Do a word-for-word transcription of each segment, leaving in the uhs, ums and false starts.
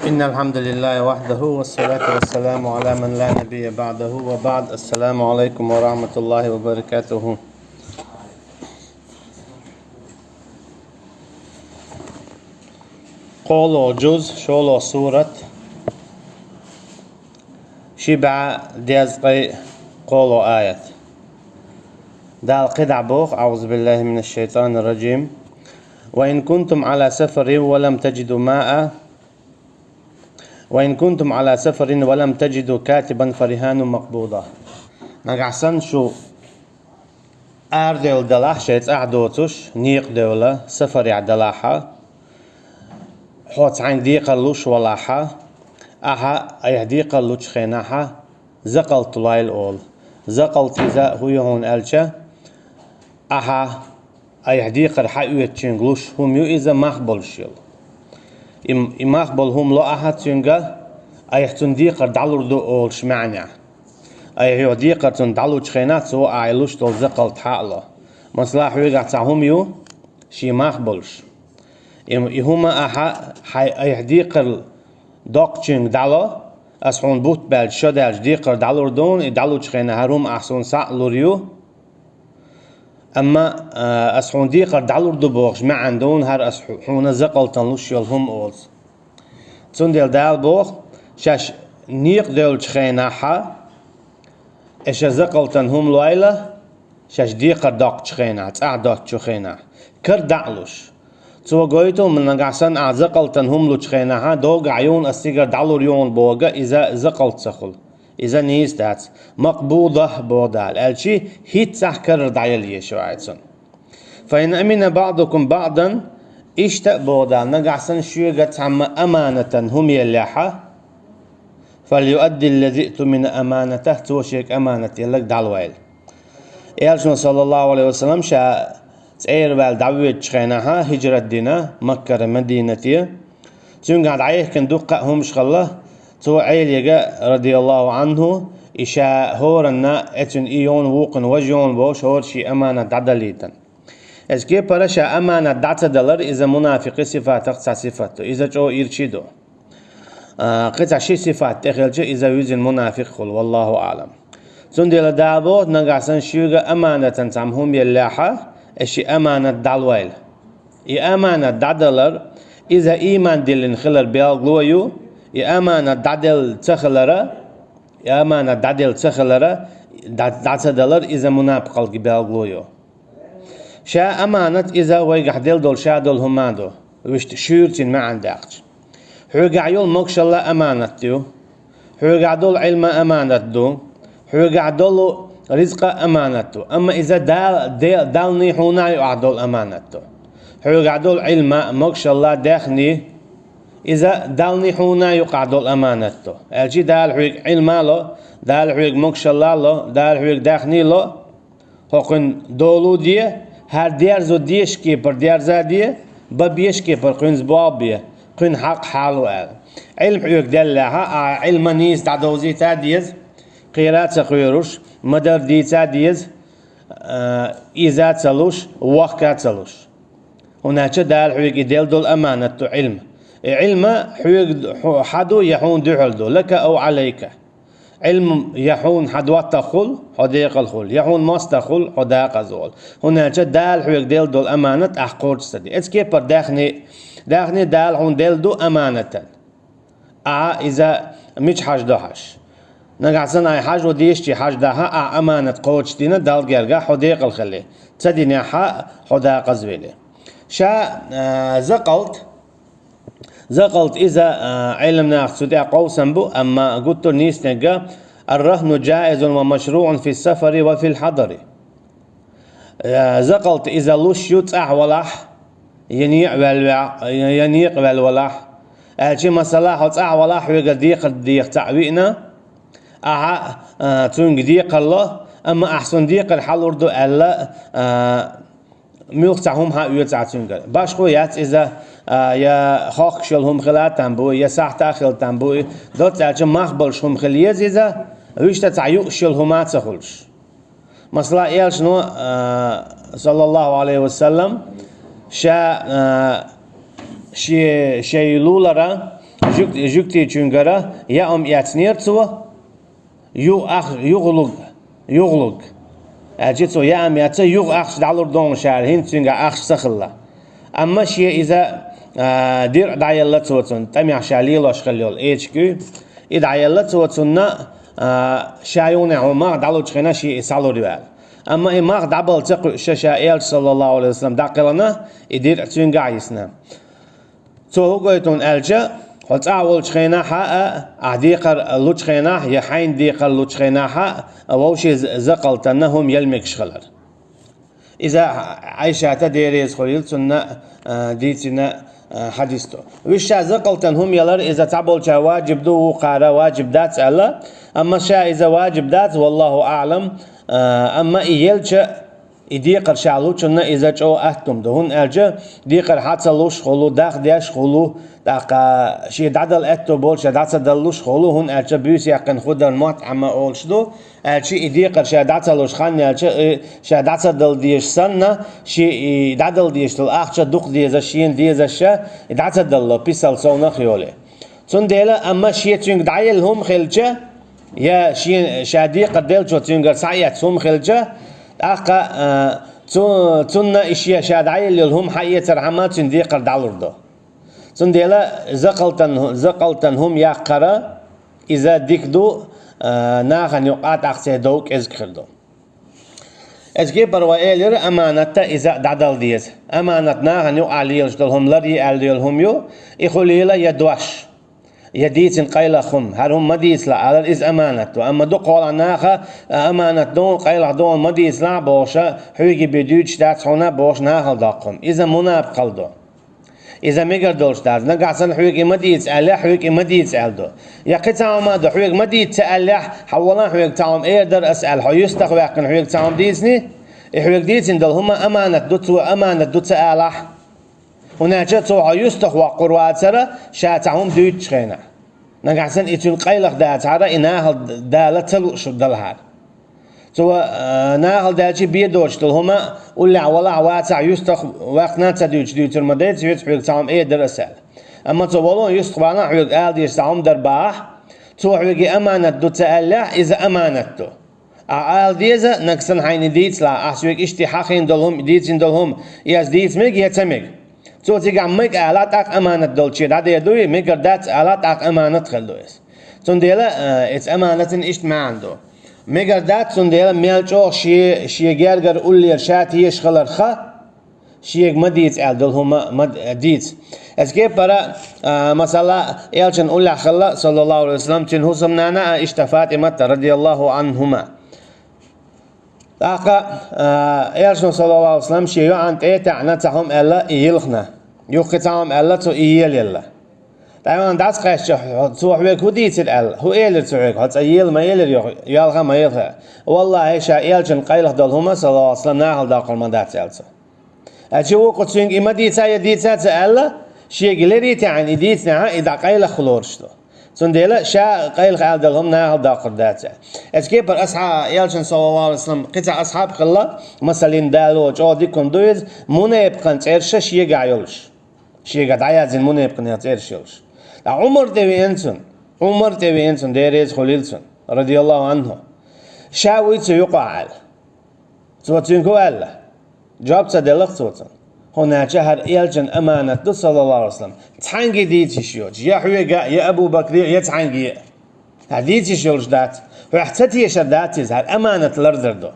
إن الحمد لله وحده، والصلاة والسلام على من لا نبي بعده، وبعد. السلام عليكم ورحمة الله وبركاته. КхоалагӀа жуз, шоллагӀа сурат, ши бӀаь дезткъеи кхоалагӀа аят. Дала кхидӀа боху: أعوذ بالله من الشيطان الرجيم. وإن كنتم على سفر ولم تجدوا ماء وإن كنتم على سفر ولم تجدوا كاتبا فرهان مقبوضة. Нагахь санна шу арадевлла далахь, шайн цӀахь доцуш, некъа девлла, сафарехь далахьа, хьо цхьаьнга декхар луш валахьа, ахьа айхьа декхар лучу хенахьа, закъалт лойла олу. Закъалт иза хӀун ю хьуна аьлча, ахьа айхьа декхар хьаоьцучуьнга луш хӀума ю иза мах болуш йолу. И, и мах болу хӀума ло ахьа цуьнга, айхьа цунна декхар дӀалур ду олуш маьӀнехь. Айхьа йо декхар цунна дӀалучу хенахь, цо ахьа луш долу закъалт хьа а ло. Масала, хьоьгахь цхьа хӀума ю, шен мах болуш. И, и хӀума ахьа хьайн айхьа декхар доккхучуьнга дӀало, ас хьуна бутт баьлча, шо даьлча декхар дӀалур ду хьуна, и дӀалучу хенахь хӀара хӀума ахьа суна схьа а лур ю. Амма, а, ас хьуна декхар дӀалур ду бохуш маьӀна ду хьуна хӀара ас хьу-, хьуна закъалтана луш йолу хӀума олуш. Цундела Дала боху, шаьш некъа девллачу хенахьа, и ша закъалтана хӀума лойла, шаьш декхар доккхучу хенахь, цӀахь доцучу хенахь, кара дӀа а луш. Цо гойту, нагахь санна ахьа закъалтана хӀума лучу хенахьа, догахь ю хьуна ас цигара дӀалур ю хьуна боху, иза закъалт ца хуьлу. Иза нийса дац. Макъбуда боху Дала, аьлчи хӀинццехь карара дӀаяла еза шу айцунна. فإن أمن بعضكم بعضا, иштта а боху Дала, нагахь санна шуьга цхьамма аманатан хӀума еллехьа, فليؤد الذي اؤتمن أمانته, цо шега аманат елларг дӀалойла. Элчано, саллаллаху алейхи ва саллам, ша цӀера ваьлла дӀавоьдучу хенахьа, хӀиджрат дина, Маккара Мадинате, цуьнгахь дӀаехкина дуккха а хӀумаш хилла, цо Ӏелега, радияллаху анху, и ша хӀоранна, эцуьнан и йона вукхуьнан важа йона бохуш, хӀора шен аманат дӀадалийтина. Эцу кепара ша аманат дӀа ца далар, иза мунафикъи сифатах цхьа сифат ду. Иза чӀогӀа ирчий ду. А, кхин цхьа ши сифат тӀехилча, иза вуьззина мунафикъ хуьлу, валлаху аълам. Цундела Дала боху, нагахь санна шуьга аманатан цхьамма хӀума еллехьа, и ши аманат дӀалойла. И аманат дӀадалар, иза ийман диллина хилар белгало ю, и аманат дӀаделла ца хилара, и аманат дӀаделла ца хилара, дӀа-, дӀа ца далар, иза мунапикъалги белгало ю. Ша аманат иза вайгахь делла долу ша долу хӀума ду, вуьшта шуьйра цуьнан маьӀна даьккхича. Хьоьгахь йолу могушалла аманат ю, хьоьгахь долу Ӏилма аманат ду, хьоьгахь долу ризкъа аманат ду. Амма иза Дала, де-, Далний хьуна а юкъахь долу аманат ду. Хьоьгахь долу Ӏилма, могушалла, даьхни, иза Далний хьуна а юкъахь долу аманат ду. Аьлчи Дала хьоьга Ӏилма ло, Дала хьоьга могушалла ло, Дала хьоьга даьхни ло, хьо кхуьнан долу де, хӀара дерзо дезачу кепара дерза де, бан безачу кепара кхуьнца болх бе, кхуьнан хьакъ хьалу аьлла. Ӏилма хьоьга деллехьа, ахьа Ӏилма нийса дӀадовзийта деза, кхера а ца кхоьруш, ма-дарра дийца деза, а, иза а ца луш, вохка а ца луш. ХӀунда аьлча Дала хьоьга и делла долу аманат ду Ӏилма. И Ӏилма хьоьга хьо-, хьан ду я хьуна дуьхьал ду, лака ау Ӏалайка. Ӏилма я хьуна хьан доттагӀа хуьлу, хьо декъала хуьлу, я хьуна мостагӀа хуьлу, хьо декъаза волу. ХӀунда аьлча Дала хьоьга делла долу аманат ахь кхочуш ца де. Эцу кепара даьхни, даьхни Дала хьуна делла ду аманатан. Ахьа иза мича хьажа до хьажа. Нагахь санна ахьа хьажо дезачий хьажа дахьа, ахьа аманат кхочушдина Далла гергахь хьо декъала хили. Ца динехьа хьо декъаза вели. Ша, а, закъалт, Закъалт иза, а, Ӏеламнаха цу тӀехь къовсам бу, амма гуттар а нийсаниг: الرهن جائز ومشروع في السفر وفي الحضر. А, закъалт иза луш ю цӀахь валахь, я некъа ваьлла ве-, я, я некъа ваьлла валахь. Аьлчи, масала, хьо цӀахь валахь, хьоьга декхар деха цхьаъ виъна, ахьа, а, цуьнга декхар ло, амма ахьа суна декхар хьалур ду аьлла, а, муьлхха цхьа хӀума хьаоьцу ахьа цуьнгара. Башхо яц иза, а, я хохкуш йолу хӀума хила а там бу, я сахьта а хила там бу, доцца аьлча мах болуш хӀума хила еза иза, вуьшта цхьа юуш йолу хӀума а ца хуьлуш. Масала, Элчано, а, саллаллаху алейхи ва саллам, ша, а, ши-, шайн лулара жуг-, жугтичуьнгара яа ма эцнера цо, юха ах-, юхалург, юхалург. Аьлча цо яа ма эцна, юха ахча дӀалур ду хьуна ша аьлла, хӀинца цуьнгахь ахча ца хилла. Амма шен иза, а, дирӀ дӀаелла цо цунна, тӀамехь ша лелош хилла йолу эчиг ю. И дӀаелла цо цунна, а, ша юханехь хӀума мах дӀалучу хенахь шен и схьалур ю аьлла. Амма и мах дӀабала ца кхуьуш ша, ша элча, саллаллаху Ӏалайхи ва саллам, дӀакхелхина, и дирӀ цуьнгахь йисна. Цо хӀун гойту хьуна аьлча, хьо цӀахь волчу хенахь а, ахь декхар лучу хенахь, я хьайна декхар лучу хенахь а, вовшийн закъалтана хӀума яла мегаш хилар. Иза Ӏайшата, Дела реза хуьлийла цунна, а, дийцина, а, хьадис ду. Вуьш ша закъалтана хӀума ялар иза цхьаболчара ваджиб ду, вукхара ваджиб дац аьлла, амма ша иза ваджиб дац, валлаху аӀлам, а, амма и елча, и декхар ша лучунна иза чӀогӀа атта хӀума ду, хӀунда аьлча декхар хьа ца луш хуьлу, дахдеш хуьлу, тӀаккха шен дӀадала аьтто болчу ша дӀа ца далалуш хуьлу, хӀунда аьлча буьйса яьккхина хӀу дар мотт Ӏама олуш ду, аьлча и декхар ша дӀа ца луш хан яьлча, и ша дӀа ца дала дезаш санна, шен и дӀадала дезаш долу ахча дукха дезаш, шена дезаш ша и дӀа ца далало, писал совнах йолий. Цундела, амма шен цуьнга дӀаелла хӀума хилча, я шен ша декхар деллачо цуьнгара схьаэцна хӀума хилча, тӀаккха, а, цу-, цунна и шен ша дӀаелла йолу хӀума хьаэцархьама цуьнан декхар дӀалур ду. Цундела закъалтан, закъалтан хӀума яккхара, иза дика ду, а, нахана юкъахь тӀаккха церан дов кӀезиг хир ду. Иза кепара вай элира, аманатта иза дӀадала деза. Аманат нахана юкъахь лелаш долу хӀума ларъе аьлла йолу хӀума ю, и хуьлийла я дош, я дийцина къайлаха хӀума, хӀара хӀума ма дийцалахь алар, иза аманат ду. Амма дукхахьолахь наха, а, аманат ду хьуна, къайлаха ду хьуна, ма дийцалахь бохуша, хьоьга бен дуьйцуш дац хьуна бохуш нахала доккху хӀума. Иза мунапакъалла ду. Иза мегар долуш дац. Нагахь санна хьоьга и ма дийца аьллехь, хьоьга и ма дийца аьлла ду. Я кхин цхьа хӀума а ду, хьоьга ма дийца ца аьллехь, хьан валахь хьоьга цхьа хӀума эр дара ас аьлла, хьо юьстах ваьккхина хьоьга цхьа хӀума дийцина, и хьоьга дийцина долу хӀума аманат ду, цо аманат ду ца алахь. ХӀунда аьлча цо хьо юьстах воккхур вацара, ша цхьа хӀума дуьйцучу хенахь. Нагахь санна и цуьнан къайлаха дацахьара, и нахала дала ца лууш далахьара. Цо, а, нахала даьлча бен доцуш долу хӀума, уллехь валахь вацахь юьстах ваьккхина ца дуьйцуш дуьйцур ма дайца, веза хьоьга цхьа хӀума эр дара ас аьлла. Амма цо вало юьстах валахь хьоьга ала дезаш цхьа хӀума дара бахахь, цо хьоьга и аманат ду ца аьллехь, иза аманат ду. Ахь ала деза, нагахь санна хьайна и дийцалахь, ахь соьга иштта хьахийна долу хӀума, дийцина долу хӀума, и ас дийца мега я ца мега. Цо цигахь мега алахь, тӀаккха аманат долчу дӀадер ду и, мегар дац алахь, тӀаккха аманат хир ду иза. Цундела, а, иза аманатан иштта маьӀна ду. Мегар дац, цундела мел чӀогӀа шен, шен гергара уллера ша тешаш хиларх, шега ма дийца аьлла долу хӀума ма д-, дийца. Иза кепара, а, масала, элчан уллехь хилла, саллаллаху Ӏалайхи ва саллам, цуьнан хӀусамнана а иштта ФатӀимат, радияллаху Ӏанхума. ТӀаккха, а, элчано, саллаллаху Ӏалайхи ва саллам, шен йоӀана тӀе а таьӀна цхьа хӀума аьлла, и йилхина. Юха кхин цхьа хӀума аьлла, цо и елаелла. ТӀаьхьа дӀасакхаьчча, цо хьоьга хӀун дийцира аьлла? ХӀун элира цо хьоьга? Хьо цкъа ела ма елира, йоьалха ма елха. Валлахьи, ша элчан къайлаха долу хӀума, саллаллаху Ӏалайхи ва саллам, нахала доккхур ма дац аьлла цо. Аьлча вукху цуьнга и ма дийца, я дийца ца аьлла, шега лерий таьӀна и дийцинехь, и дӀа къайлаха лоруш ду. Цундела ша къайлаха аьлла долу хӀума нахала доккхур дац аьлла. Иза кепара асхьа-, элчан, саллаллаху Ӏалайхи ва саллам, кхин цхьа асхьаб хилла, масалин, Дала чӀогӀа дика хӀума ду иза, мунепакъан цӀераш шегахь йолуш. Шегахь дӀаязйина мунепакъан цӀераш йолуш. Ткъа Ӏумар тӀе веана цунна. Ӏумар тӀе веана цунна, Дела реза хуьлийла цунна, радияллаху Ӏанху. Ша вуй цу юкъахь аьлла. Цо цуьнга хӀун аьлла? Жоп ца делла цо цунна. ХӀунда аьлча хӀара элчан аманат ду, саллаллаху Ӏалайхи ва саллам. Цхьаьнга дийца йиш йоцуш. Я хьоьга, я Абу Бакре, я цхьаьнга. ХӀара дийца йиш йолуш дац. Хьох ца тешар дац иза, хӀара аманат лардар ду.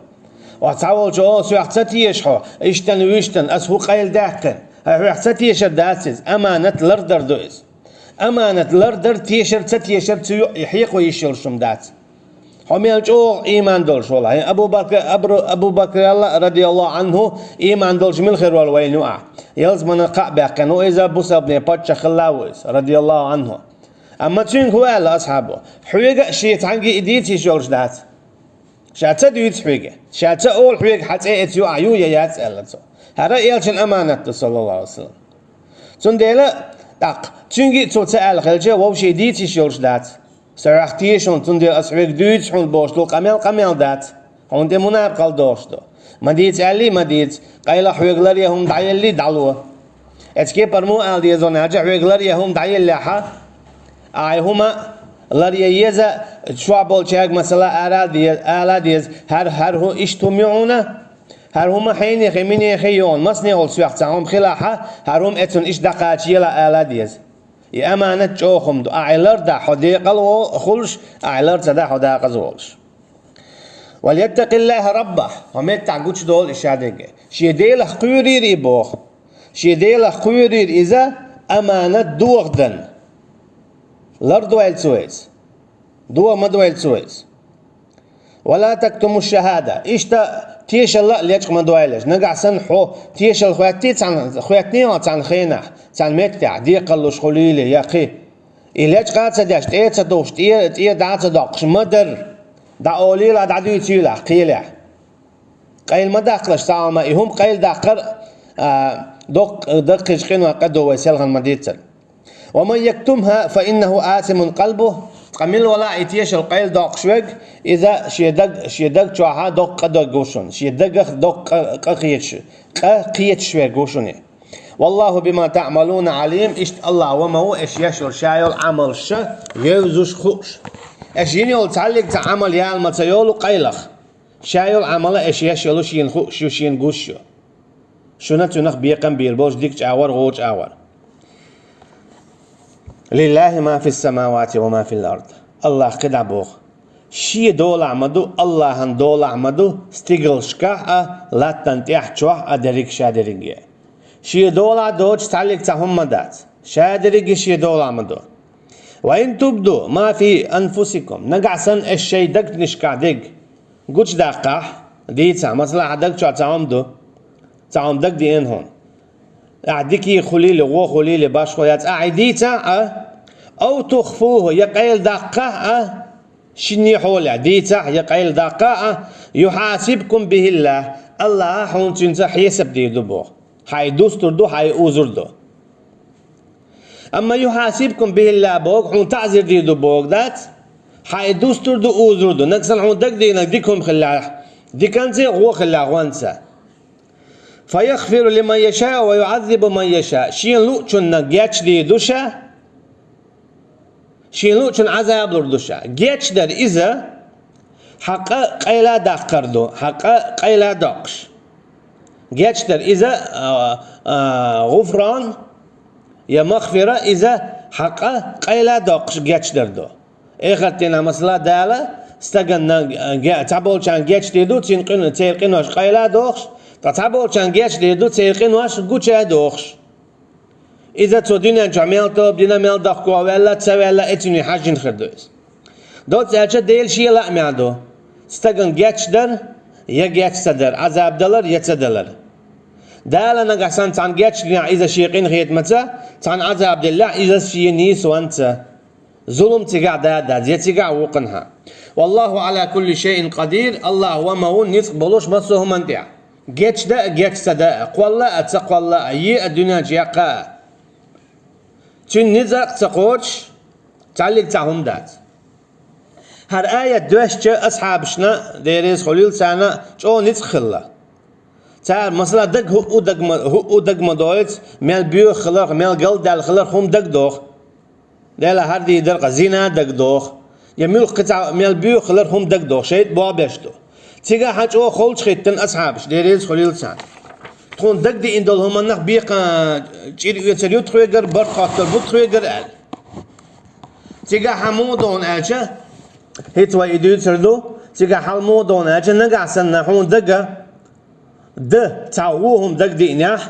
Ва цхьаволчо, о, соьх ца теша хьо, иштта-м, вуьштта-м, ас хӀун къайладаьккхина. ХӀара хьох ца тешар дац иза, аманат лардар ду иза. Аманат лардар, тешар, ца тешар цу ю-, хьекъо йиш йолуш хӀума дац. Хьо мел чӀогӀа ийман долуш валахь. Абу Бакр, Абру-, Абу Бакр, радияллаху Ӏанху, ийман долуш мила хир вара вайна юкъахь? Ялсаманин кхаъ баьккхина ву иза, бусалбанийн паччахь хилла ву иза, радияллаху Ӏанху. Амма цуьнга хӀун аьлла асхьабо? Хьоьга а шен цхьаьнга и дийца йиш йолуш дац. Ша ца дуьйцу хьоьга. Ша ца олу хьоьга хьан цӀе эца юкъахь ю я яц аьлла цо. ХӀара элчан аманат ду, саллаллаху Ӏалайхи ва саллам. Цундела, тӀаккха, цуьнга а цо ца аьлла хилча, вовшийн дийца йиш йолуш дац. Со хьох теша хьуна, цундела ас хьоьга дуьйцу хьуна бохуш долу къамел къамел дац. Хьуна тӀе мунапакъалла дохуш ду. Ма дийца аьллий, ма дийца. Къайлаха хьоьга ларъян хӀума дӀаеллий, дӀало. Эцу кепара муха ала деза аьлча, хьоьга ларъян хӀума дӀаеллехьа, Ахьа хӀума ларъян еза, чохь болчаьрга масала ала де-, ала деза, хӀара, хӀара хӀу-, иштта хӀума ю хьуна, хӀара хӀума хьенехи, минехи йоьна, масане волу соьх цхьа хӀума хилахь, хӀара хӀума эцунна иштта дӀакхачаелахь ала деза. И аманат чӀогӀа хӀума ду. Ахьа лардахь хьо декъала во-, хуьлуш, ахьа лар ца дахь хьо декъаза волуш. «Валиттакъиллахьа раббахь», хӀокху меттехь гучудолу и шадерриге. Шен Делах кхоьрийра и боху. Шен Делах кхоьрийра иза, аманат дохадан. Лардойла цо иза. Доха ма дойла цо иза. «Ва ла тактуму шахада». Иштта тешалла а лечкъа ма дойла. Нагахь санна хьо тешал хоьттий цхьаьна, хоьттиний хьо цхьаьна хенахь, цхьаьна меттехь, декхаллуш хуьлийла я кхин. И лечкъа а ца деш, тӀе а ца тухуш, тӀе, тӀе дӀа а ца доккхуш, ма дарра. ДӀаолийла, дӀадуьйцийла кхелехь. Къайла ма даккхалаш цхьа хӀума, и хӀума къайла даккхар а, доккха, даккхийчу къинойх къа ду вай селхана ма-дийццара. «Ва ман яктумхьа, фа иннахьу асимун къалбухь». Ткъа мила валахь и тешал къайла доккхуш верг, иза шен даг, шен даг чохь доккха къа дерг ву шуна, шен дагах доккха къа, къа кхеташ, къа кхеташ верг ву шуна. «Валлахьу бима таъмалуна Ӏалим», иштта Аллахь ва ма ву, аша еш йолу ша йолу Ӏамалш евзаш, хууш. Аша йина йолу цхьаллиг цхьа Ӏамал яла ма ца йолу къайлаха. Ша йолу Ӏамал аша еш йолу шена хууш ю, шена гуш ю. Шуна цунах бекхам бийр болуш дика чӀагӀор, гӀо чӀагӀор. «Лиллахьи ма фис-самавати ва ма фил ард». Аллахь кхидӀа боху. Шен долахь ма ду, Аллахьан долахь ма ду, стигалшкахь а, латтан тӀехь чохь а дерриг ша дерриге. Шен долахь доцуш цхьаллиг цхьа хӀума ма дац. Ша дерриге шен долахь ма ду. «Ва ин тубду ма фи анфусикум». Нагахь санна аша шайн дагнашкахь дерг гучудаккхахь, дийцахь, масала, хьан даг чохь цхьа хӀума ду, цхьа хӀума дагадеана хьуна. Ахь дика хуьлийла, гӀо хуьлийла, башхо яц, ахь и дийцахь а, «ав тухфухьу», я къайла даккхахь а, шинне хьолехь дийцахь я къайла даккхахь а, «юхьасибкум бихьиллахь», Аллахь хьуна цуьнца хьесап дийр ду боху. Хьан и дустур ду, хьан и узур ду. Амма «юхьасибкум бихьиллахь» боху, хьуна таӀзир дийр ду боху дац, хьан и дустур ду, узур ду. Нагахь санна хьуна дагадеанарг дика хӀума хилахь, диканца, гӀо хилахь, гӀонца. «Фа яхфиру лиман яшаъ ва юӀаззибу ман яшаъ». Шена луъучунна гечдийр ду ша, шена луъучунна Ӏазаб лур ду ша. Гечдар иза хьан къа къайла даккхар ду, хьан къа къайла доккхуш. Гечдар иза, а, а, гӀуфран я махфира, иза хьан къа къайла доккхуш гечдар ду. Эхарт дийнахь, масала, Дала стаганна, а, ге-, цхьаболчарна гечдийр ду, цуьнан къин-, церан къинош къайла дохуш, ткъа цхьаболчарна гечдийр ду, церан къинош гуча дохуш. Иза цо дуьнен чохь мел тоба дина, мел дохко ваьлла, ца ваьлла, и цуьнан хьаьжжина хир ду иза. Доцца аьлча, Дела Шен лаамехь ду: стагана гечдар я геч ца дар, Ӏазаб далар я ца далар. Дала нагахь санна цхьаьна гечдинехь, иза Шен къинхетамаца, цхьаьна Ӏазаб деллехь, иза Шен нийсонца. Зулам цигахь да дац, я цигахь вукханхьа. «Валлахьу Ӏала кулли шайъин къадир», Аллахь ва ма ву ницкъ болуш массо а хӀуманна тӀехь. Гечда а, геч ца да а, кхолла а, ца кхолла а, е а, дуьнен чу яккха а. Цуьнан ницкъ а ца кхочуш, цхьаллиг цхьа хӀума дац. ХӀара аят доьшча, асхьабашна, Дела реза хуьлийла царна, чӀогӀа ницкъ хилла. Цара, масала, дага хӀуъу дага ма, хӀуъу дага ма дойту, мел боьха хиларх, мел галдаьлла хиларх хӀума дага доху. Дела хӀара дийр дара-кх, зина дага доху. Я муьлхха кхин цхьа мел боьха хиларх хӀума дага доху, шайтӀа боху беш ду. Цигахь хьан чӀогӀа холчу хӀиттина асхьабаш, Дела реза хуьлийла царна. Тхуна дагадеана долу хӀуманах бекхам чӀир оьцур ю тхоьгара, барт хоттур бу тхоьгара аьлла. Цигахь хьан муха доху аьлча, хӀинца вай и дуьйцур ду, цигахь хьал муха доху аьлча, нагахь санна хьуна дага, д, цхьа вон хӀума дагадеанехь,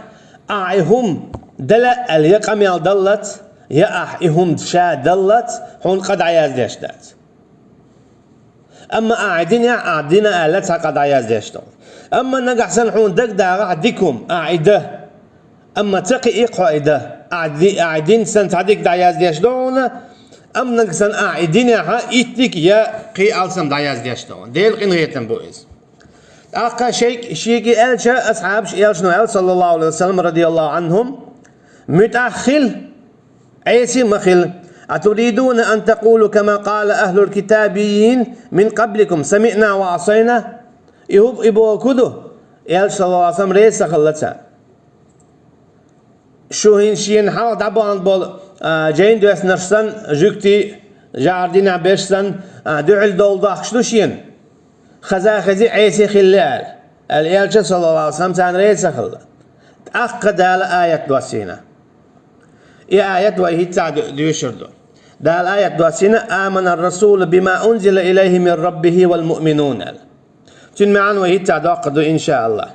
ахь и хӀума дала аьлла я къамел даллац, я ахь и хӀума ша даллац, хьуна къа дӀаяздеш дац. Амма ахь и динехь, ахь дина аьлла цхьа къа дӀаяздеш ду. Амма нагахь санна хьуна дагадагӀахь дика хӀума, ахь и дан. Амма ца кхиий-кх хьо и дан. Ахь ди-, ахь и дина санна цхьа дика дӀаяздеш ду хьуна, амма нагахь санна ахь и динехь итт дика я кхин алсам дӀаяздеш ду хьуна. Делан къинхетам бу иза. ТӀаккха шайг-, шега аьлча, асхьабаш, элчано аьлла, саллаллаху алейхи ва саллям, радияллаху анхум: «МуьтӀахь хила, Ӏеси ма хила. Атуридуна ан такулу кама къала ахлул китабийин мин къабликум: самиъна ва асайна?» И хӀу-, и бохург хӀун ду? Элча, саллаллаху алейхи ва саллям, реза ца хилла царна. Шу хӀинца шена хьалха дӀабахана болу а, жайна доьссинарш санна, жуьгтий, жӀар динехь берш санна, а, дуьхьал довла дохкуш ду шена. Хаза хези, Ӏеса хилла аьлла. Аьлла, Элчано, саллаллаху Ӏалайхи ва саллам, царна реза ца хилла. ТӀаккха Дала аят доссийна. И аят вай хӀинца а ду-, доьшур ду. Дала аят доссийна: «Аманар расулу бима унзила илайхи мир раббихи вал муъминун», аьлла. Цуьнан маьӀна вай хӀинца а доккха ду, иншааллахӀ.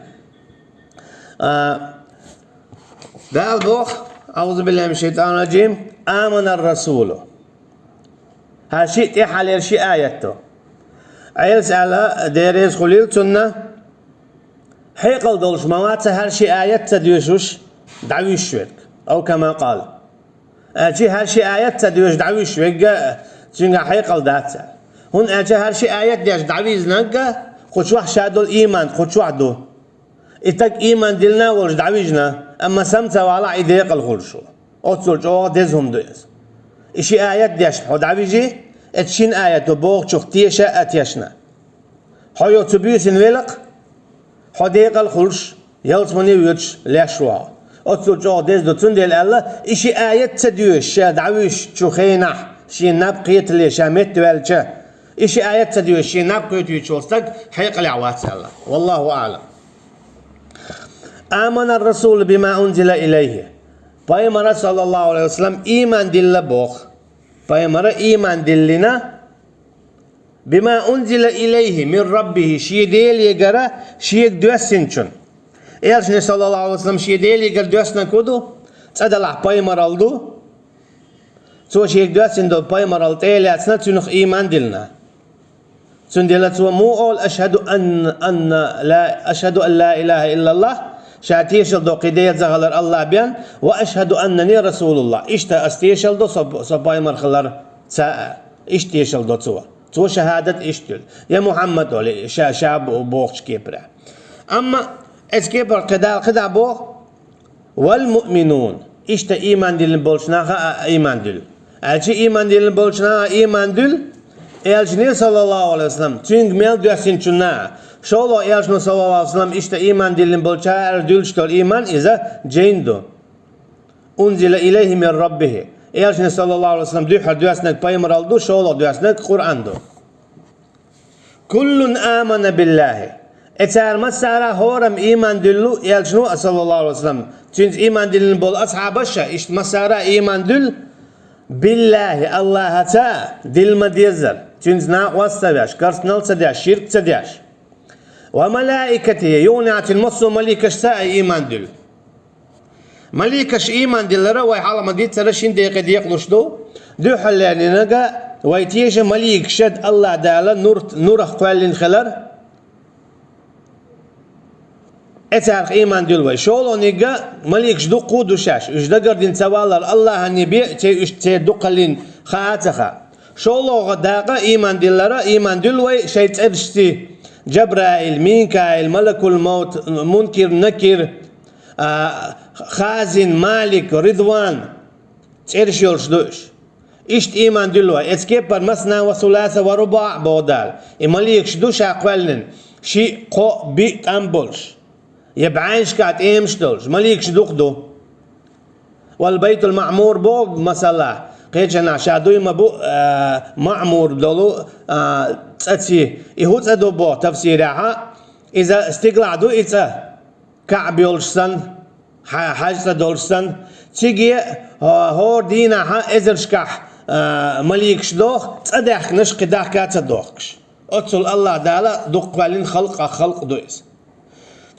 А, Дала боху, аузу биллахи мин шайтанир раджим, «Аманар расулу». ХӀара шиъ тӀаьххьара ши аят ду. Ӏелас аьлла, Дела реза хуьлийла цунна, хьекъал долуш ма вац хӀара ши аят ца доьшуш дӀавуьйшуш верг. Ау кама къал. Аьлча хӀара ши аят ца доьшуш дӀавуьйшуш верг, цуьнгахь хьекъал дац аьлла. ХӀунда аьлча хӀара ши аят деш дӀавижнарг кху чохь ша долу ийман кху чохь ду. И стаг ийман диллина а волуш дӀавижна, амма сам ца валахь, и декъала хуьлуш ву. Оццул чӀогӀа деза хӀума ду иза. И ши аят деш хьо дӀавижи, эцу шина аято бохучух теша а тешна. Хьо йо цу буьйсина велакх, хьо декъала хуьлуш, ялсамане а воьдуш леш ву хьо. Оццул чӀогӀа деза ду, цундела аьлла, и ши аят ца доьшуш, ша дӀавуьйшучу хенахь, шен наб кхетале, ша меттаваьлча, и ши аят ца доьшуш, шен наб кхетавуьйцуш волу стаг хьекъалехь вац аьлла. Валлаху аӀлам. Аманар расулу бима унзила илайхи. Пайхамара, саллаллаху Ӏалайхи ва саллам, ийман дилла боху. Пайхамара ийман диллина, бима унзила илайхи мир раббихи, шен Делегара шега доьссинчун. Элчане, саллаллаху Ӏалайхи ва саллам, шен Делегара доьссинарг хӀун ду? ЦӀа делахь пайхамаралла ду. Цо шега доьссина долу пайхамаралла тӀе а лаьцна, цуьнах ийман диллина. Цундела цо муха олу: «Ашхаду ан-, анна ла, ашхаду ан ла илаха иллаллах», ша тешалла до кхин Дела ца хилар АллахӀ бен, «ва ашхаду аннани расулуллах», иштта ас тешалла до со, со пайхамар хилар ца а, иштта тешалла до цо. Цо шахӀадат иштта дуьллу. Я Мухьаммад олий, ша, ша бо-, бохучу кепара. Амма эцу кепара кхидӀа, кхидӀа боху: «Вал муъминун». Иштта ийман диллина болчу наха а ийман дуьллу. Аьлча ийман диллина болчу наха а ийман дуьллу, Элчане, саллаллаху Ӏалайхи ва саллам, цуьнга мел доьссинчунна а. ШолгӀа Элчано, саллаллаху Ӏалайхи ва саллам, иштта ийман диллина болчара дуьллуш долу ийман иза жайна ду. «Унзила илайхи мир раббихи». Элчане, саллаллаху Ӏалайхи ва саллам, дуьххьара доьссинарг пайхамаралла ду, шолгӀа доьссинарг Къуръан ду. «Куллун амана биллахи». Э, цара массара а хӀораммо ийман дуьллу Элчано а, саллаллаху Ӏалайхи ва саллам, цуьнца ийман диллина болу асхьабаш а, иштта массара а ийман дуьллу, биллахи, АллахӀаца а дилла ма-деззара, цуьнца накъост ца веш, керстанал ца деш, ширк ца деш. «Ва малаикатихи», юханехьа цуьнан массо а маликашца а ийман дуьллу. Маликаш ийман диллара вай хьалха ма-диццара шина декъе декъалуш ду. Дуьххьарлерниг а вай теша маликашца АллахӀ Дала нур-, нурах кхоьллина хилар. Э, царах ийман дуьллу вай. ШолгӀаниг а, маликаш дуккха а ду шаьш. Уьш дагардина ца валлал АллахӀане бен, церан уьш церан дукхаллин хаа а ца хаьа. ШолгӀа дакъа ийман диллара, ийман дуьллу вай шайн цӀерашций: Джабраил, Минкаил, Малакул-Мовт, Мункир, Накир, а, Хазин, Малик, Ридван, цӀераш йолуш ду уьш. Иштта ийман дуьллу вай. Эцу кепара масна ва суласа ва рубаӀ боху Дала. И маликаш ду ша кхоьллина, шиъ, кхоъ, биъ тӀам болуш, я бӀаьнашкахь тӀемаш долуш, маликаш дукха ду. Вал Байтул-Маъмур боху, масала, кхечанхьа ша дуй ма бу, а, маъмур долу, а, цӀа ци. И хӀун цӀа ду боху тафсирехь а? Иза стигалахь ду и цӀа, КаӀба йолуш санна, хьа-, хьаьжцӀа долуш санна. Циге, а, хӀора дийнахь а эзаршкахь, а, маликаш доху, цӀа даьхкинарш кхин дахка а ца дохкуш. Оццул АллахӀ Дала дукха кхоьллина халкъах халкъ ду иза.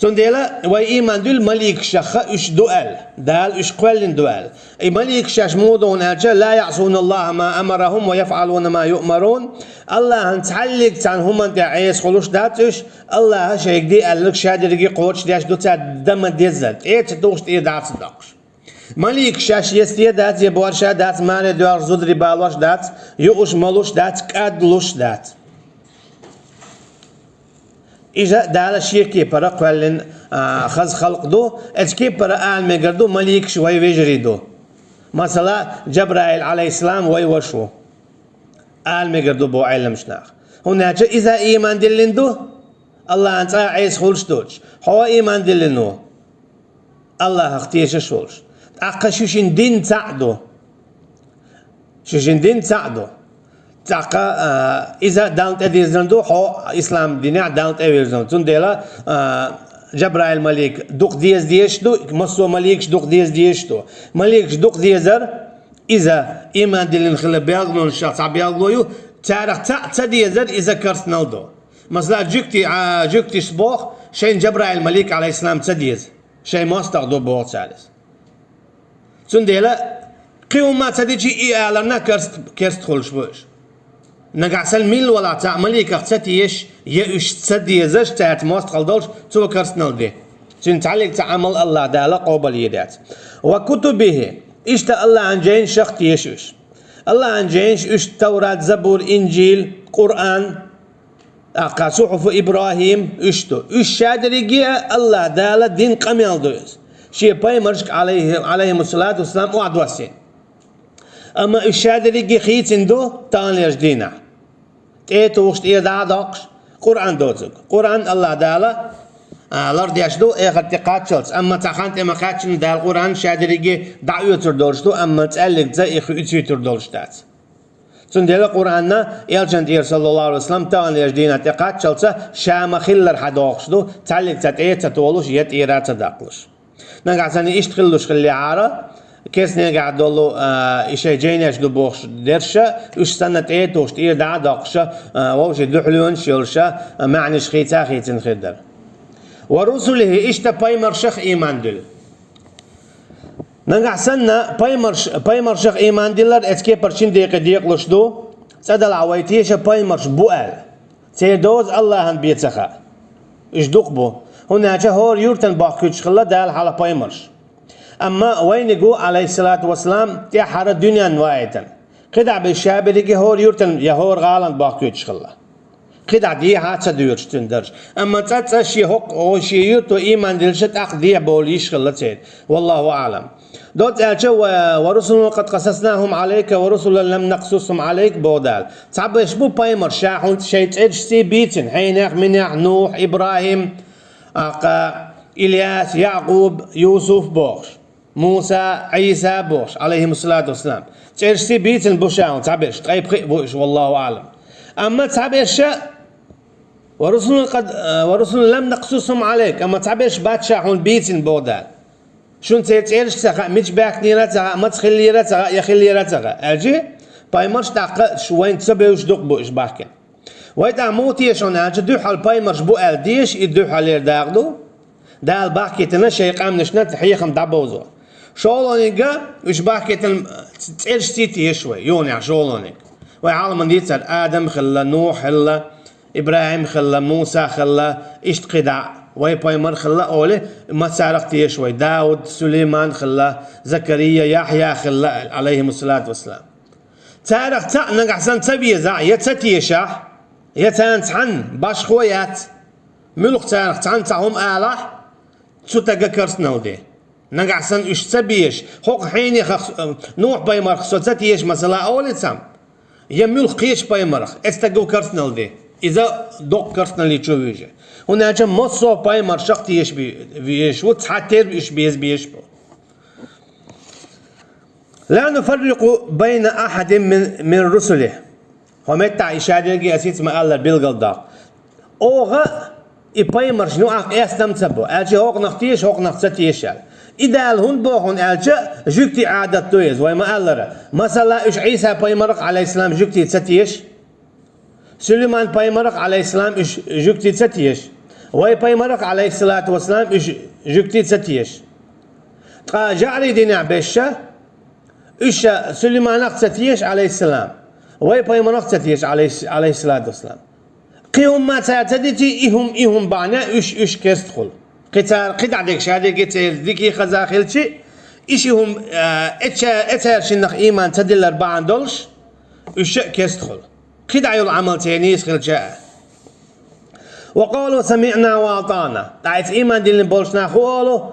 Цундела вай ийман дуьллу маликашах а, уьш ду аьлла, Дала уьш кхоьллина ду аьлла. И маликаш шаьш муха ду аьлча: «Ла яӀсуна Аллаха ма амарахум ва яфӀалуна ма юъмарун». АллахӀан цхьаллиг цхьана хӀуманна тӀехь Ӏеса хуьлуш дац уьш, АллахӀа шайга де аьлларг ша дерриге кхочушдеш ду, цара дан ма-деззара, тӀе а ца тухуш, тӀе а дӀа а ца доккхуш. Маликаш шаьш есте а дац, я боьрша а дац, маре доьлхуш зударий балош а дац, юуш а, молуш а дац, кӀадлуш а дац. Иза Дала шен кепара кхоьллина, а, хаза халкъ ду, эцу кепара ала мегар ду, маликаш вай вежарий ду. Масала, Джабраил, Ӏалайхиссалам, вай ваша ву. Ала мегар ду боху Ӏеламчу наха. ХӀунда аьлча иза ийман диллина ду, АллахӀан цӀа Ӏеса хуьлуш доцуш. Хьо а ийман диллина ву, АллахӀах тешаш волуш. ТӀаккха шу шина дин цхьаъ ду. Шуьшин дин цхьаъ ду. ТӀаккха, а, иза Далла тӀедирзина ду, хьо ислам динехь Далла тӀевирзина. Цундела, а, Жабраил малик дукха деза дезаш ду, массо а маликаш дукха деза дезаш ду. Маликаш дукха дезар, иза иман диллина хила белгалонашах цхьа белгало ю, царах цхьаъ ца дезар, иза керстанал ду. Масала, жуьгти-, а, жуьгтиша боху, шайна Жабраил малик, алейхиссалам, ца деза. Шайн мостагӀа ду боху цара иза. Цундела кхин хӀумма ца дичи и аларна керст-, керст хуьлуш бу уьш. Нагахь санна милла валахь цхьа маликах ца тешаш, я уьш ца дезаш, цаьрца мостагӀалла долуш, цо керстанал де. Цуьнан цхьаллиг цхьа Ӏамал Аллах Дала къобал йийр яц. Ва кутубихи, иштта Аллахьан жайнашах теша уьш. Аллахьан жайнаш уьш Таврат, Забур, Инжил, Къуръан, тӀаккха сухьуфу ИбрахӀим, уьш ду. Уьш шадерриге а Аллах Дала дин къамел ду иза. Шен пайхамаршка, алейхи-, алейхимуссалату вассалам, охьадоссийна. Амма уьш шадерриге хийцина ду таханлерчу дийнахь. ТӀе а тухуш, тӀера дӀа а доккхуш, Къуръан доцург. Къуръан Аллах Дала, а, лардеш ду эхарт тӀе кхаччалц. Амма цхьа хан тӀе ма кхаччина Дала Къуръан шадерриге дӀаоьцур долуш ду, амма цӀаьллигца и хуьйцуьйтур долуш дац. Цундела Къуръанна элчан тӀера, саллаллаху алейхи ва саллам, таханлерчу дийнахь тӀе кхаччалца ша ма-хиллара хьадохуш ду, цхьаллиг ца тӀе а ца толуш, я тӀера а ца даккхалуш. Нагахь санна иштта хиллуш хиллехьара, керстанегахь долу, а, и шайн жайнаш ду бохуш дерша, уьш санна тӀе а тухуш, тӀера дӀа а доккхуша, а, вовшийн дуьхьалонаш йолуша, а, маьӀнаш хийца а хийцина хир дара. Ва русулихи, иштта пайхамаршах ийман дуьллу. Нагахь санна пайхамарш-, пайхамаршах ийман диллар эцу кепара шина декъе декъалуш ду, цӀа далахь вай теша пайхамарш бу аьлла. Церан доза Аллахьан бен ца хаьа. Уьш дукха бу. ХӀунда аьлча хӀора юьртан бохкуьйтуш хилла Дала хьалха пайхамарш. Амма вайниг ву, алейхиссалату вассалам, тӀаьххьара дуьненна ваийтина. КхидӀа бен ша берриге хӀора юьртан я хӀора гӀалан бохкуьйтуш хилла. КхидӀа дехьа а ца доьдуш цуьнан дарж. Амма цкъа-цкъа шен хӀокху, шен юьрто ийман диллуша тӀаккха дехьа бовла йиш хилла церан. Валлаху аӀлам. Доцца аьлча, ва, ва русулан къад къасаснахум Ӏалайка, ва русулан лам накъсусхум Ӏалайк, боху Дала. Цхьаберш бу пайхамарш, ша хьуна шайн цӀерашций бийцина, хьенех, минех, Нухь, ИбрахӀим, аккха, Ильяс, Якъуб, Юсуф бохуш. Муса, Ӏийса бохуш, алейхимуссалату вассалам. ЦӀерашций бийцина бу ша хьуна цхьаберш, ткъе пхиъ бу уьш, валлаху аӀлам. Амма цхьаберша, ва русулан къад, ва русулан лам накъсусхум Ӏалайк, амма цхьаберш бац ша хьуна бийцина, боху Дала. Шуна церан цӀераш а ца хаьа, мича баьхкинера а ца хаьа, маца хиллера а ца хаьа, я хиллера а ца хаьа. Аьлча, пайхамарш тӀаккха шу вайна ца бевзаш дукха бу уьш бахкина. Вай тӀаккха муха теша хьуна аьлча, дуьххьал пайхамарш бу аьлла деша, и дуьххьалера дакъа ду. Дала бахкийтина шайн къаьмнашна хьехам дӀабовзо. ШолгӀаниг а уьш бахкийтина цӀерашций теша вай, юханехь шолгӀаниг. Вай хьалха ма дийццара, Адам хилла, Нухь хилла, ИбрахӀим хилла, Муса хилла, иштта кхидӀа, вай пайхамар хилла олий, массарах а теша вай, Дауд, Сулейман хилла, Закария, Яхья хилла, алейхимуссалату вассалам. Царах цхьаъ нагахь санна ца везахь, я ца тешахь, я царна цхьанна башхо яц, муьлхха царах цхьанна цхьа хӀума алахь, цу стага керстанал де. Нагахь санна уьш ца безаш, хӀокху хьенехах, э, Нухь-пайхамарх со ца теша, масала, олий цхьамма, я муьлхха кхечу пайхамарх, эцу стага керстанал де. Иза доккха керстаналличо вуьйжу. ХӀунда аьлча массо а пайхамаршах теша бе-, везаш ву, цхьатерра уьш беза безаш бу. «Ла нуфаррикъу байна ахьадин мин, мин русулихи». ХӀокху меттехь и шадерриге а сица ма-аллара билгалдоккху. Оха и пайхамарш юкъахь къестам ца бо, аьлча хӀокхунах теша, хӀокхунах ца теша аьлла. И Дала хӀунда боху хьуна аьлча, жуьгтийн Ӏадат ду иза, вай ма-аллара. Масала, уьш Ӏийса-пайхамарах, алейхиссалам, жуьгтий ца теша, Сулейман-пайхамарах, алейхиссалам, уьш жуьгтий ца теша, вай пайхамарах, алейхиссалату вассалам, уьш жуьгтий ца теша. Ткъа жаӀарийн динехь бесша, уьш Сулейманах ца теша, алейхиссалам, вай пайхамарах ца теша, алейхи-, алейхиссалату вассалам. Кхин хӀумма цара ца дитий, и хӀума, и хӀума бахьана уьш, уьш керста хуьлу. Кхин цара, кхидӀа дерг шадерриге церан дика хаза хилчи, и ши хӀума, а, эца-, эцара шиннах ийман ца диллар бахьана долуш, уьш а керста хуьлу. КхидӀа йолу Ӏамал церан нийса хилча а. «Ва къалу самиъна ва атаъна». ТӀаккха ийман диллина болчу наха хӀун олу?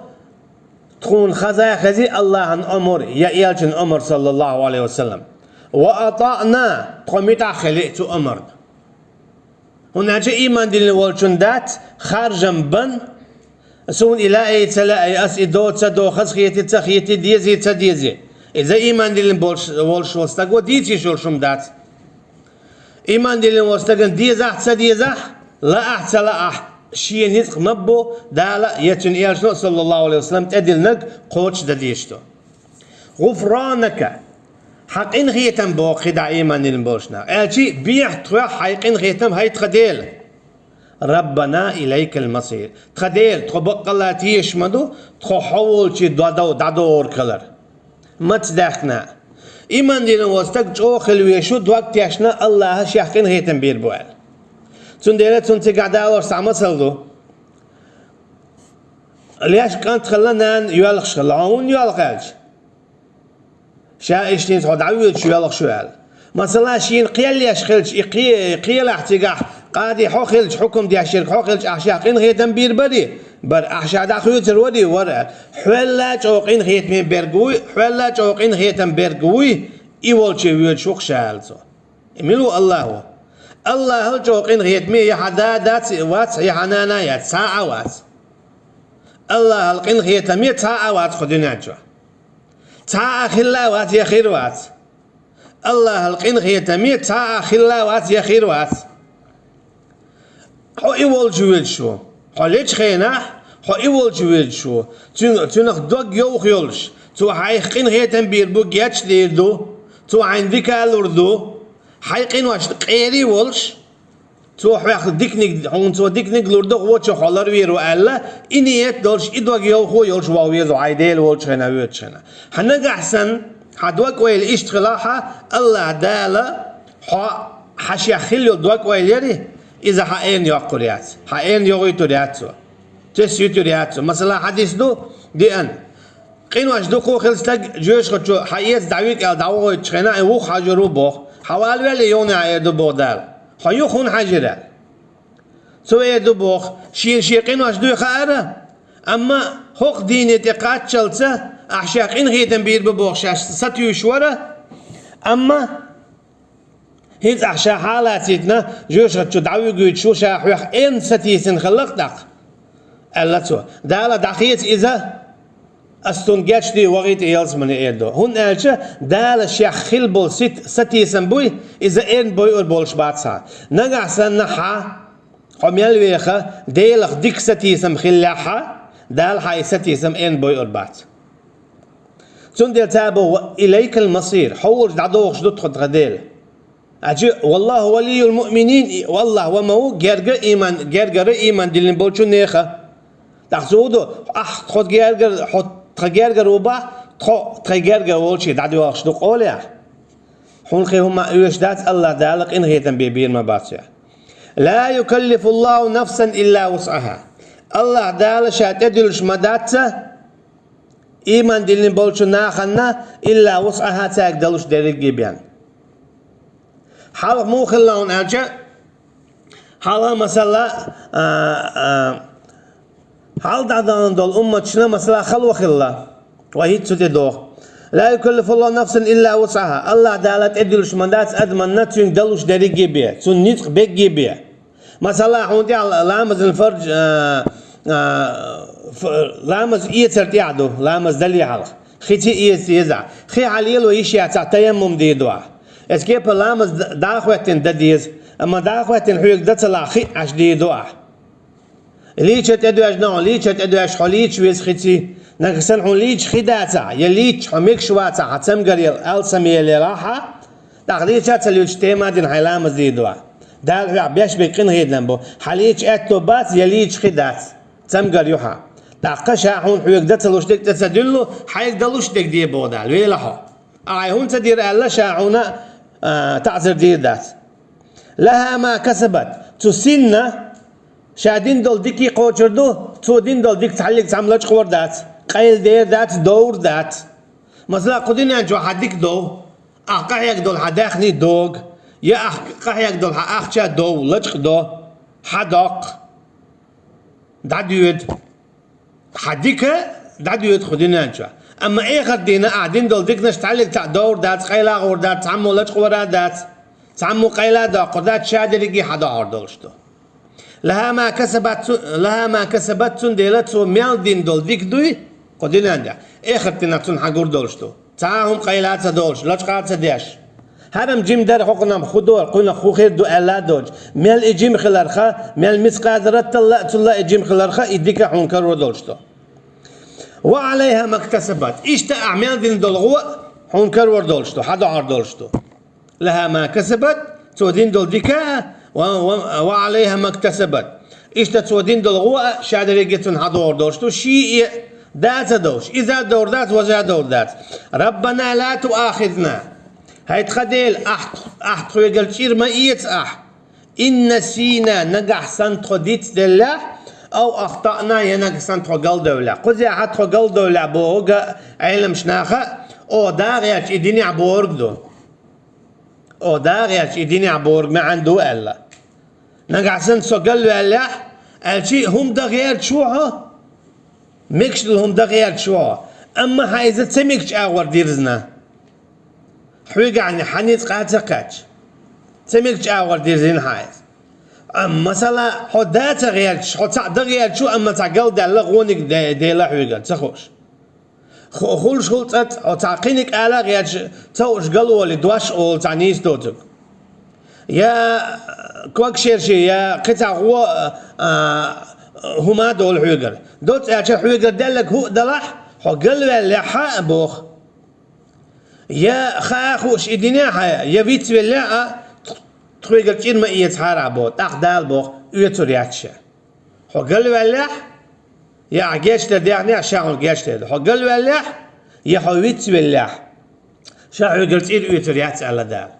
Тхуна хаза а хези Аллахьан омар, я элчан омар, саллаллаху алейхи ва саллам. «Ва атаъна», тхо муьтӀахь а хили цу омарна. ХӀунда аьлча ийман диллина волчун дац харжам бан, суна и лаьий, ца лаьий, ас и до, ца до, хазахетий, ца хетий, дезий, ца дезий. Иза ийман диллина болуш, волуш волу стаго дийца йиш йолуш хӀума дац. Ийман диллина волу стагана дезахь а, ца дезахь а, лаахь а, ца лаахь а, шен ницкъ ма бу, Дала а, я Цуьнан Элчано а, саллаллаху алейхи ва саллам, тӀедиллинарг кхочушдан дезаш ду. «Гуфранака», хьан къинхетам боху хи дӀа ийман диллина болуш нах. Аьлчи бехьа тхоьх хьайн къинхетам, хӀай тхан Дела. «Раббана илайкал масир». Тхан Дела, тхо баккъалла тешаш ма ду, тхо хьо волчу дӀадов-, дӀадогӀург хилар. Маца даьхкина а. Ийман диллина волу стаг чӀогӀа хила везаш ву, дог тешна, Аллаха шех къинхетам бийр бу аьлла. Цундела цунна цигахь далош цхьа масал ду. Леш кӀант хилла, нана йоьлхуш хилла. Хьо хӀунда йоьлху аьлча? Ша иштта хьо дӀавоьдуш йоьлхуш ву аьлла. Масала, шена кхел еш хилча, и кхе-, кхелахь цигахь къади хьо хилча, хьукум деш ерг хьо хилча, ахь шех къинхетам бийр барий? Бара. Ахь ша дӀахоьцур варий? Вара. Хьоьлла чӀогӀа къинхетаме берг вуй, хьоьлла чӀогӀа къинхетам берг вуй, и волче воьдуш ву-кх ша аьлла цо. И мила ву Аллах ву? Аллахьал чӀогӀа къинхетаме я хьан да дац, вац, я хьан нана яц, цхьа а вац. Аллахьал къинхетаме цхьа а вац кху дуьнен чохь. Цхьа а хилла а вац, я хир вац. Аллахьал къинхетаме цхьа а хилла а вац, я хир вац. Хьо и волчу воьдуш ву. Хьо лечу хенахь, хьо и волчу воьдуш ву. Цуьн-, цуьнах дог йовха йолуш, цо хьайх къинхетам бийр бу, гечдийр ду, цо хьайна дика а лур ду, хьайн къиношна къера а волуш, цо хьоьх диканиг, хьуна цо диканиг лур ду, вочу хьо ларвийр ву аьлла, и ниет долуш, и дог йовхо йолуш ваха веза хьайн Дела волчу хенахь, воьдучу хенахь. Хьан нагахь санна, хьан дог-ойла иштта хилахь, Аллах Дала хьо, хьан шех хилла йолу дог-ойла яри, иза хьан эрна йоккхур яц, хьан эрна йогӀуьйтур яц цо, тесна юьтур яц цо. Масала, хьадис ду, деана. Къинош дукха хилла стаг жоьжахати чу, хьан эца дӀавига аьлла, дӀавохуьйтучу хенахь, и вукху хьажур ву боху. Хьан вала ваьлла йовнехь эр ду боху Дала. Хьо юха хӀунда хьаьжира? Цо эр ду боху, шена шен къинош дуй хаьара, амма хӀокху дийне тӀе кхаччалца ахь шех къинхетам бийр бу боху шаьш сатуьйсуш вара, амма хӀинца ахь ша хьалацийтина, жоьжахати чу дӀавуьгуьйтуш ву, ша хьоьх эрна сатийсина хилла-кх тӀаккха, аьлла цо. Дала дӀахеца иза, ас цунна гечдуьйху вахийта ялсамане эр ду. ХӀунда аьлча Дала шех хилла болу сита сатийсам буй, иза эрна бойур болуш бац хьан. Нагахь санна хьан, хьо мел веха, Делах дика сатийсам хиллехь хьан, Дала хьан и сатийсам эрна бойур бац. Цундела цара боху: «Ва илайкал масир», хьо волчу дӀадохуш ду тхо, тхан Дела. Аьлча: «Валлаху валиюл муъминин», и Аллах ва ма ву герга ийман, гергара ийман диллина болчу неха. ТӀаккха цо хӀун ду: «Ахь тхо гергар, хьо тхан гергар ву бахь, тхо тхайн гергар волчий дӀадоьлхуш ду», къолехь. Хьуна кхин хӀума а оьшуш дац, Аллах Дала къинхетам бе бийр ма бац хьоьх. «Ла юкаллифуллаху нафсан илла вусъаха». Аллах Дала ша тӀедуьллуш ма дац ийман диллина болчу нахана, илла вусъаха, цаьрга далуш дерриге бен. Хьалха муха хилла хьуна аьлча, хьалха, масала, а, а, хьалха дӀадахана долу умматашна, масала, хало хилла. Вай хӀинца цу тӀе доху. «Ла юкаллифуллаху нафсан илла вусъаха». Аллах Дала тӀедуьллуш ма дац адаманна цуьнга далуш дерриге бен, цунна ницкъ бегге бен. Масала, хьуна тӀехь ла-, ламазан фарж, а, а, ф-, ламаз эцар тӀехь ду, ламаз дале хьалха. Хи ца эца деза. Хи хьан лело йиш яцахь, таяммум дийр ду ахь. Эцу кепара ламаз д-, дӀа а хӀоьттина дан деза. Амма дӀа а хӀоьттина хьоьга дан ца лахь, хи а Ӏаш дийр ду ахь. Лийча тӀедоьжна хьо, лийча тӀедоьжна хьо лийча веза хи ца. Нагахь санна хьуна лийча хи дацахь, я лийча хьо мегаш вацахь, хьан цамгар яла, алсам елахь, тӀаккха лийча а ца луьйчу тема а дина хьайн ламаз дийр ду ахь. Дала хьоьх беш берг къинхетам бу. Хьан лийча аьтто бац, я лийча хи дац. Цамгар ю хьан. ТӀаккха ша хьуна хьоьга дан ца луш дерг тӀе ца дуьллу, хьайга далуш дерг де боху Дала, вела хьо. Ахьа хӀунда ца дира аьлла, ша хьуна, а, таӀзар дийр дац. «Лаха ма касабат». Цу синна ша дина долу дика кхочур ду, цо дина долу дика цхьаллиг цхьамма лачкъор дац, къайладер дац, довр дац. Масала, кху дуьнен чохь хьан дика дов, ахь къахьега долу хьан даьхний догу, я ахь къахьега долу хьан ахча дов, лачкъадо, хьан доккху, дӀадоьду. Хьан дика дӀадоьду кху дуьнен чохь. Амма эхарт дийна ахь дина долу диканаш цхьаллиг цхьаъ довр дац, къайла а гӀур дац, цхьаммо лачкъора а дац, цхьаммо къайла а доккхур дац, ша дерриге а хьан дохьур долуш ду. «Лаха ма касабат», цу-, «лаха ма касабат», цундела цо мел дина долу дика дуй, кху дуьнен тӀехь, эхарт дийнахь цунна хьан гур долуш ду. ТӀаьхьа хӀума къайла ца долуш, лачкъа ца деш. ХӀара-м жима дара хӀокхунах хӀун дора, кхунах хӀун хир ду аьлла а доцуш. Мел и жима хиларх, мел мискъазараттал а цул а и жима хиларх, и дика хьуна карор долуш ду. «Ва Ӏалайха мактасабат». Иштта ахь мел дина долу гӀо а хьуна карор долуш ду, хьан дохьор долуш ду. «Лаха ма касабат», цо дина долу дика а, ва, ва, «ва Ӏалайха мактасабат». Иштта цо дина долу гӀо а ша дерриге цунна хьан дохьор долуш ду, ший а да ца довш, иза а довр дац, важа а довр дац. «Раббана ла туахизна». ХӀай тхан Дела, ахь, ахь тхоьгара чӀир ма эца ахь. «Ин насийна», нагахь санна тхо дицделлехь, «ав ахтаъна», я нагахь санна тхо галдевллехь. Кхузахь тхо галдевллехь бохург а Ӏеламчу наха, оха дагӀа яьлча и динехь бохург ду. Оха дагӀа яьлча и динехь бохург маьӀна ду аьлла. Нагахь санна со галваьллехь, аьлча а хӀума дан гӀерташ ву хьо, мегаш долу хӀума дан гӀерташ ву хьо. Амма хьан иза ца мегачу агӀор дирзина. Хьоьгахь хьан ницкъ а ца кхаьчча, ца мегачу агӀор дирзина хьан иза. Амма, масала, хьо да ца гӀерташ, хьо цхьаъ дан гӀерташ ву, амма цхьа галдаьлла гӀониг де-, дела хьоьгара, ца хууш. Ху-, хуьлуш хуьлу цӀацӀа, хьо цхьа кхиниг ала а гӀерташ, ца хууш галволий, дош а олу цхьа нийса доцург. Я когашерши, я кхин цхьа гӀо, а, а, хӀума а долу хьоьгара. Доцца аьлча хьоьгара даьлларг хӀуъа далахь, хьо галваьллехь а боху. Я хаа хууш и динехь а, я вицвеллехь а, тхоьгара чӀир ма эцахьара боху, тӀаккха Дала боху, оьцур яц ша. Хьо галваьллехь, я ахь гечдар дехнехь, ша хьуна гечдар ду. Хьо галваьллехь, я хьо вицвеллехь, ша хьоьгара чӀир оьцур яц аьлла Дала.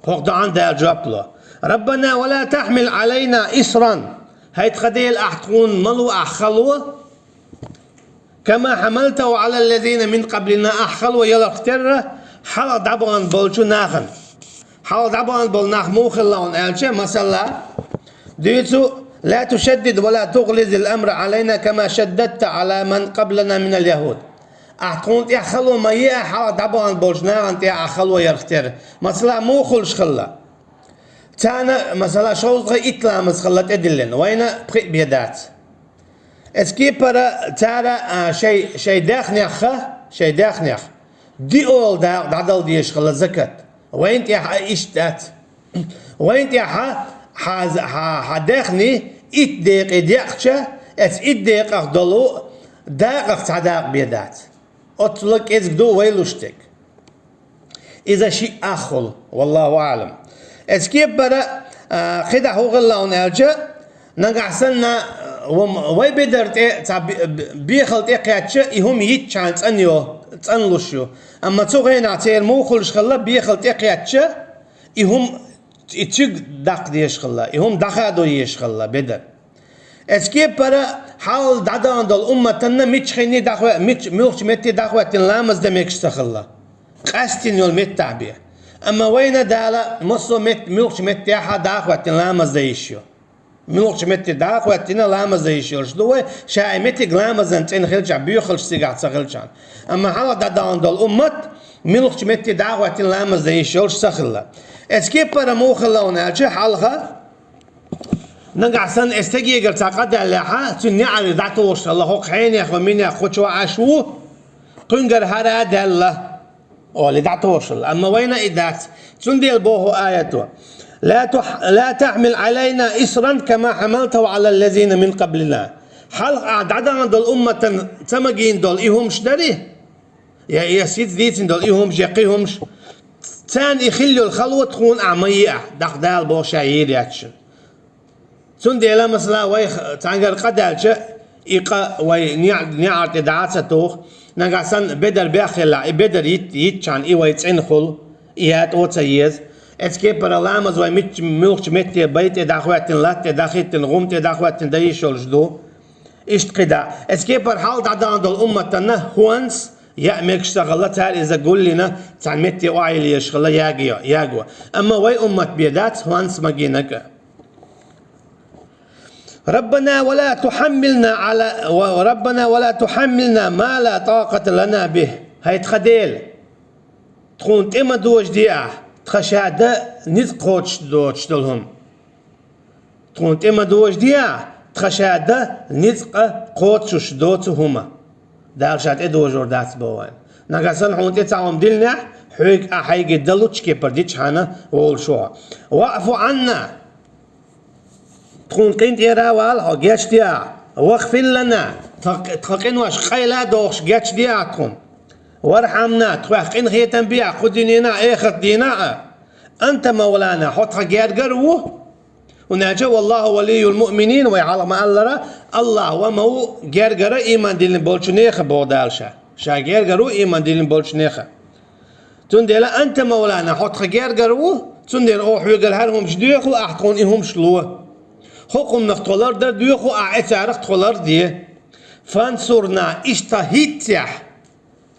ХӀокху доӀанна Дала жоп ло. «Раббана ва ла тахьмил Ӏалайна исран». ХӀай тхан Дела, ахь тхуна ма ло ахь хало, «кама хьамалтаху Ӏалал лазина мин къаблина», ахь хало яларх терра, хьалха дӀабахана болчу нахана. Хьалха дӀабахана болу нах муха хилла хьуна аьлча, масала, дуьйцу: «Ла тушаддид ва ла тугӀлизил амра Ӏалайна кама шаддадта Ӏала ман къаблана минал яхӀуд». Ахь тхуна тӀехь хало ма е, ахь хьалха дӀабахана болчу нахана тӀехь ахь хало ярх терра. Масала, муха хуьлуш хилла? Царна, масала, шовзткъе итт ламаз хилла тӀедиллина, вайна пхиъ бен дац. Эцу кепара цара, а, шай, шай даьхнех, шай даьхнех диъолу дакъа дӀадала дезаш хилла закат. Вайна тӀехь а иштта дац. Вайна тӀехь а хьа, хьа, хьа даьхни итт декъе деъча, эцу итт декъах долу дакъах цхьа дакъа бен дац. Оццула кӀезиг ду вай луш дерг. Иза шиъ аххул, валлаху аълам. Эцу кепара, а, кхидӀа хӀун хилла хьуна аьлча, нагахь санна, а, вай бедар тӀе цхьа бе-, бе-, бехал тӀе кхаьчча, и хӀума йитчхьана цӀан йо, цӀан луш ю. Амма цу хенахь церан муха хуьлуш хилла, бехал тӀе кхаьчча, и хӀума и цуьнга даккха дезаш хилла, и хӀума дӀахадо езаш хилла бедар. Эцу кепара хьалха дӀадахана долу умматанна миччахьа дӀахӀоьттина, мичча, муьлххачу метте дӀахӀоьттина ламаз дан мегаш ца хилла. Къаьстина йолу меттахь бен. Амма вайна Дала массо а метта, муьлххачу меттехь а дӀахӀоьттина ламаз дан йиш ю. Муьлххачу метте дӀахӀоьттина ламаз дан йиш йолуш ду вай, ша и меттиг ламазан цӀена хилчахь, боьхалш цигахь ца хилчахь. Амма хьалха дӀадахана долу уммат муьлххачу метте дӀахӀоьттина ламаз дан йиш йолуш ца хилла. Эцу кепара муха хилла хьуна аьлча, хьалха нагахь санна эцу стегегара цхьа къа даьллехь, цуьнан неӀарий дӀатухуш хилла, хӀокху хьенех ва минех кху чу Ӏаш ву, кхуьнгара хӀара а даьлла, олий дӀатухуш хилла. Амма вайна и дац. Цундела боху аято: «Ла тух-, ла тахьмил Ӏалайна исран кама хьамалтаху Ӏалал лазина мин къаблина». Хьалха ахь дӀадахана долу умматан ца магийна долу и хӀумаш дарий? Я, я сица дийцина долу и хӀумаш, я кхин хӀумаш, царна и хилла йолу хало тхуна ахь ма е ахь, дӀаккха Дала боху ша йийр яц шуна. Цундела, масала, вай х-, цхьаьнгара къа даьлча, и къа вай неӀ-, неӀар тӀе дӀа а ца туху, нагахь санна бедар беххелахь, и бедар йит-, йитчхьана и вай цӀена хуьлу, и ятӀо а ца еза. Эцу кепара ламаз вай мичча, муьлххачу метте, бай тӀе дӀахӀоьттина, латта тӀе дӀахӀиттина, гӀум тӀе дӀахӀоьттина дан йиш йолуш ду. Иштта кхидӀа. Эцу кепара хьалха дӀадахана долу умматанна хӀонс яа мегаш ца хилла, цара иза гулйина, цхьана метте охьайилла езаш хилла яга-, яго. Амма вай уммат бен дац хӀонс магийнарг а. «Раббана ва ла тухьаммилна Ӏала, ва, Раббана ва ла тухьаммилна ма ла такъата лана бихӀ». ХӀай тхан Дела, тхуна тӀе ма дожаде ахь, тхан ша дан ницкъ кхочуш доцуш долу хӀума. Тхуна тӀе ма дожаде ахь, тхан ша дан ницкъ кхочуш доцу хӀума. Дала ша тӀедожор дац боху вайна. Нагахь санна хьуна тӀе цхьа хӀума диллинехь, хьоьга а хьайга далучу кепара дича хьуна волуш ву хьо. «ВаӀфу Ӏанна». Тхуна къинтӀера а вала хьо, гечдехьа. «ВагӀфир лана», тхан, тхан къинош къайла а дохуш, гечдехьа тхуна. «Вархьамна», тхох къинхетам бехьа кху дуьненахь а, эхарт дийнахь а. «Анта мавлана», хьо тхан гергара ву. ХӀунда аьлча, «валлаху валийюл муъминин», вай хьалха ма-аллара, АллахӀ ва ма ву гергара ийман диллина болчу нехан, боху Дала Ша. Ша гергара ву ийман диллина болчу нехан. Цундела «анта мавлана», хьо тхан гергара ву, цундела оха хьоьгара хӀара хӀумаш доьху, ахь тхуна и хӀумаш ло. ХӀокху хӀуманах тхо лардар доьху, ахь эцарах тхо ларде. «Фансурна», иштта хӀинццехь,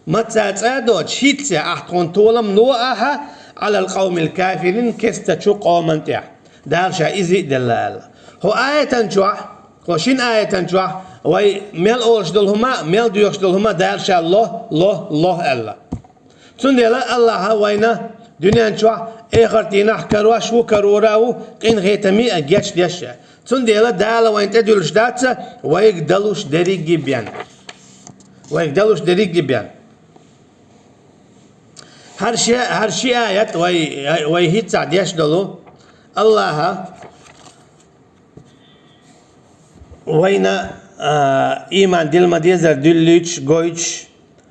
маца цӀа а доцуш, хӀинццехь ахь тхуна толам ло ахьа, «Ӏалал къавмил кафирин», кестачу къоман тӀехь. Дала Ша иза а делла аьлла. ХӀокху аятан чохь, хӀокху шина аятан чохь вай мел олуш долу хӀума, мел доьхуш долу хӀума Дала Ша ло, ло, ло аьлла. Цундела АллахӀа вайна дуьнен чохь, эхарт дийнахь карош ву, карор а ву, къинхетаме а, гечдеш а. Цундела Дала вайна тӀедуьллуш дац, вайга далуш дерриге бен. Вайга далуш дерриге бен. ХӀара ши, хӀара ши аят вай, вай хӀинццехь деш долу, АллахӀа вайна, а, ийман дилла ма-деззара дуьллуьйтуш, гойтуш,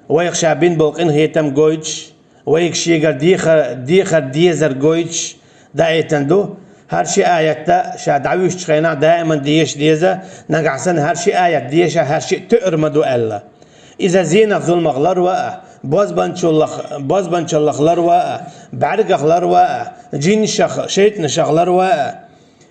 вайх Ша бина болу къинхетам гойтуш, вайга Шегара дехар, дехар дезар гойтуш даийтина ду. ХӀара ши аятта Ша дӀавуьйшучу хенахь даиман деша деза, нагахь санна хӀара ши аят деша, хӀара шиъ тоьар ма ду аьлла. Иза зенах, зуламах ларва а, бозбанчаллах, бозбанчаллах ларва а, бӀаьргах ларва а, жинашах, шайтӀанашах ларва а,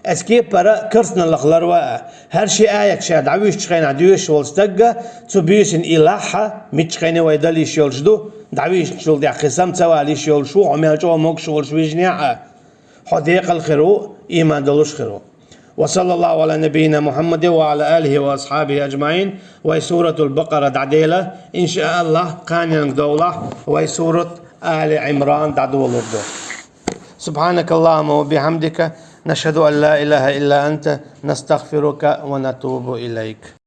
Эс кепара карсаналлах ларва а. ХӀара ши аят Ша дӀавуьйшучу хенахь доьшуш волу стагга, цу буьйсанна и лахь а, миччахьа вай дала йиш йолуш ду, дӀавуьйшучул тӀаьхьа кхин сам ца вала йиш йолуш ву, хьо мел чӀогӀа могуш волуш вижинехь а, хьо декъала хир ву, ийман долуш хир ву. Ва саллаллаху Ӏала набийина Мухьаммадин ва Ӏала алихи ва асхьабихи аджмаин. Вай Суратул Бакъара дӀадела, иншааллахӀ, кханенга довлахь, вай Сурат Али Ӏимран дӀадолур ду. سبحانك اللهم وبحمدك، نشهد أن لا إله إلا أنت، نستغفرك ونتوب إليك.